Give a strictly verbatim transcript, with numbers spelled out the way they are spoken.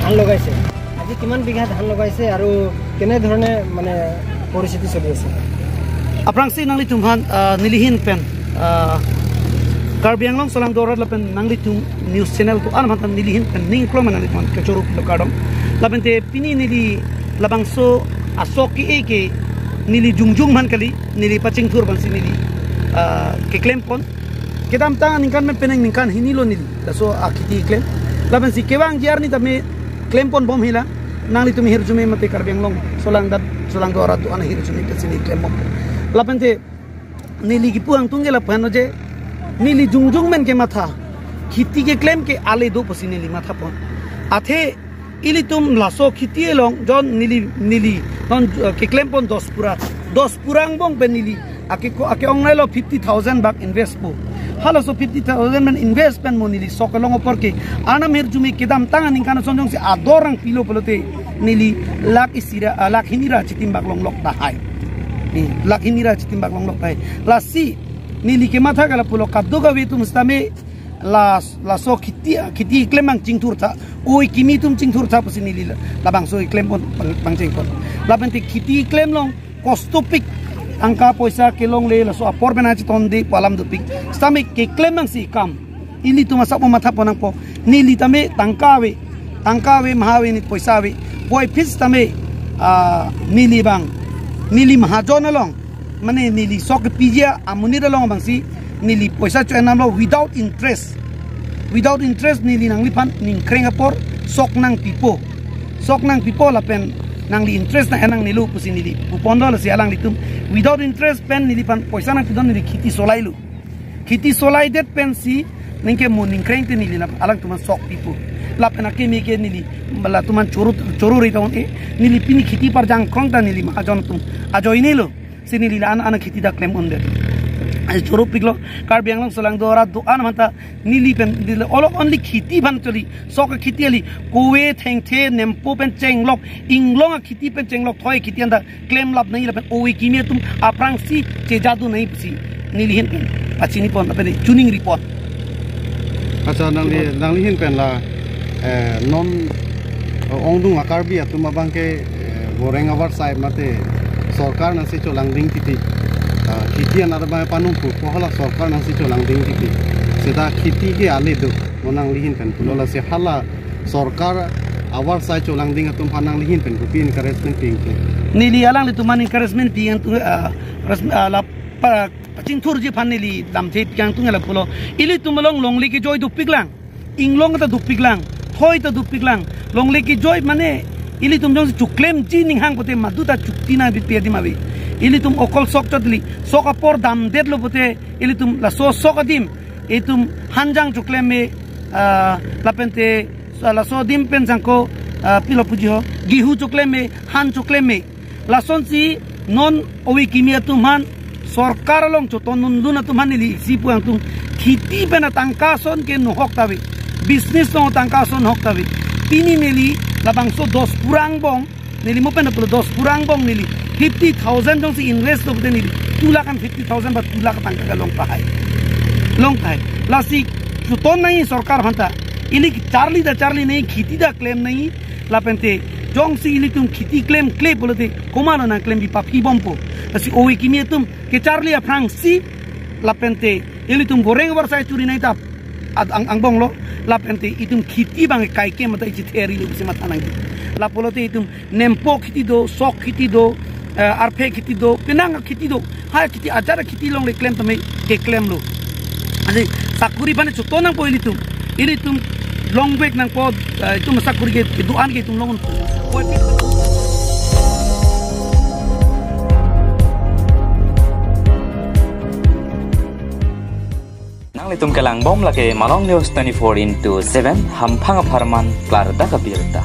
ধান লগাইছে। আজি কিমান বিঘা ধান লগাইছে আৰু কেনেধৰণে মানে পৰিস্থিতি চলি আছে? Aphrangsi nanglitum aphan, ah, nelihin pen, ah, Karbi Anglong Solangdo arat lapen nanglitum news channel do-an aphan ta nelihin pen ning klong nanglitum aphan kechoro pilo kardom. Lapen te pini neli labangso asok ke-e ke neli jongjong aphan kali, neli pachingthur aphansi neli, ah, keklem pon. Kedamtang aningkan pen penang ningkan hini lo neli laso akheti klem. Lapensi kevangji arni tame klem pon bom hila. Nanglitum ahirjume mate Karbi Anglong Solangdo, Solangdo arat do-an ahirjume pensi neli klem bom. Lapen te neli kipu angtung ke lapu-an lo je, neli jongjong men kematha, kheti keklem ke ale do pusi neli matha pon. Athe ilitum laso kheti along jon neli, neli non, eh, keklem pon dos pura, dos pura angbong pen neli ake ko, ake-ong nai lo fifty thousand bak invest po. Halaso fifty thousand pen invest pen mo neli sok along apor ke arnam ahirjume kedamtang aningkan ason jongsi ador nangpilo pulote neli lakh isi ra, ah, lakh hini ra chitim bak longlok tahai. Hmm, lakh hini ra chitim bak longlok tahai. Lasi neli kematha ke lapu lo, kadokave atum sitame la, laso kheti, kheti klem abang chingthur tha, ove kimi atum chingthur tha pusi neli la, labangso klem pon bang, bang cheng pon. Lapen te kheti klem along kostopik, tangka poisa kelongle, laso apor pen achitonde pu alam dopik. Sitame keklem abangsi kam. Ilitum asap matha pon nangpo. Neli tame tangka ave, tangka ave, maha ave, ne poisa ave. Puvoiphit tame, ah, neli bang, neli mahajon along, mane neli sok kepiji amonit along abangsi neli poisa cho-en damlo without interest. Without interest neli nangliphan ningkreng apor sok nangpipo. Sok nangpipo lapen nangli interest nang-en nangnelo pusi neli pu pon lo, lasi alanglitum without interest pen neliphan poisa nangpidun, neli kheti solailo. Kheti solaidet pensi ningke mo ningkreng te neli la alangtum aphan sok pipo. Lapen akimi ke neli latum aphan choro, choro ri ta un-e, neli pini kheti parjang krong ta neli mahajon atum ajoine lo. Si neli la an, an kheti ta klem undet. Ai choro piklo, Karbi Anglong Solangdo arat do-an aphan ta neli pen neli olo only kheti aphan choli, sok kheti kali, kove thengthe nempo pen chenglok, inglong akheti pen chenglok, thoi kheti anta klem lap nangji lapen ove kimi atum aphrangsi chejadu nangji pusi nelihin pen pachini pon lapen choningri pon. Accha, nangli, nanglihin pen la, eh, non ongdung a-Karbi atum abang ke, eh, goreng avarsai mate sorkar nangsi cholangding titi. Ah, kheti an abang panung pu, ko hala sorkar nangsi cholangding titi. Seta kheti ke ale do, mo nanglihin pen pulo, lasi hala sorkar avarsai cholangding atum aphan nanglihin pen kopi encouragement pi ingtung? Neli alanglitum aphan encouragement pi ingtung, ah, ras-, ah, la pa-, pachingthurji aphan neli lamthe pi ingtung lapulo. Ilitum along longle kejoi dopiklang. Inglong ta dopiklang. Thoi ta dopiklang. Longle kejoi mane ilitum jongsi choklemji ninghang pote madu ta chokti nangpipe adim ave. Ilitum okol sok chot kali. Sok apor damdetlo pote ilitum laso sok adim itum hanjang choklem me, ah, lapen te, ah, laso adim pen jangko, ah, pilo puji ho, gehu choklem me, han choklem me. Lasonsi non ove kimi atum aphan, sorkar along choton nundun atum aphan neli isi pu ingtung, kheti pen atangka ason ke nohok ta ave, business along atangka ason nohok ta ave. Pini neli labangso dos pura angbong, neli mo pen apot dos pura angbong neli fifty thousand jongsi invest lo pote neli two lakh and fifty thousand ba two lakh tangka ke long tahai. Long tahai. Lasi choton nangji sorkar aphan ta. Ili charli ta charli nangji, kheti ta klem nangji. Lapen te jongsi ilitum kheti klemkle pulote komatlo nangklempi, paphi bompo. Lasi ove kimi atum kecharli aphrangsi lapen te ilitum goreng avarsai churi nangji ta ad-, ang, angbong lo, lapen te itum kheti abang kaike mata ichitheri lo pusi matha nangji. Lapulote itum nempo kheti do, sok kheti do, eh, arphe kheti do, penang kheti do, ha kheti, ajat kheti longle klem tame keklem lo. Ante sakori aphan choton nangpo ilitum, ilitum longvek nangpo, eh, itum sakori ke, kedo-an ke itum long. Nanglitum kelangbom lake Malong News twenty-four into seven, hamphang apharman klardak abirta.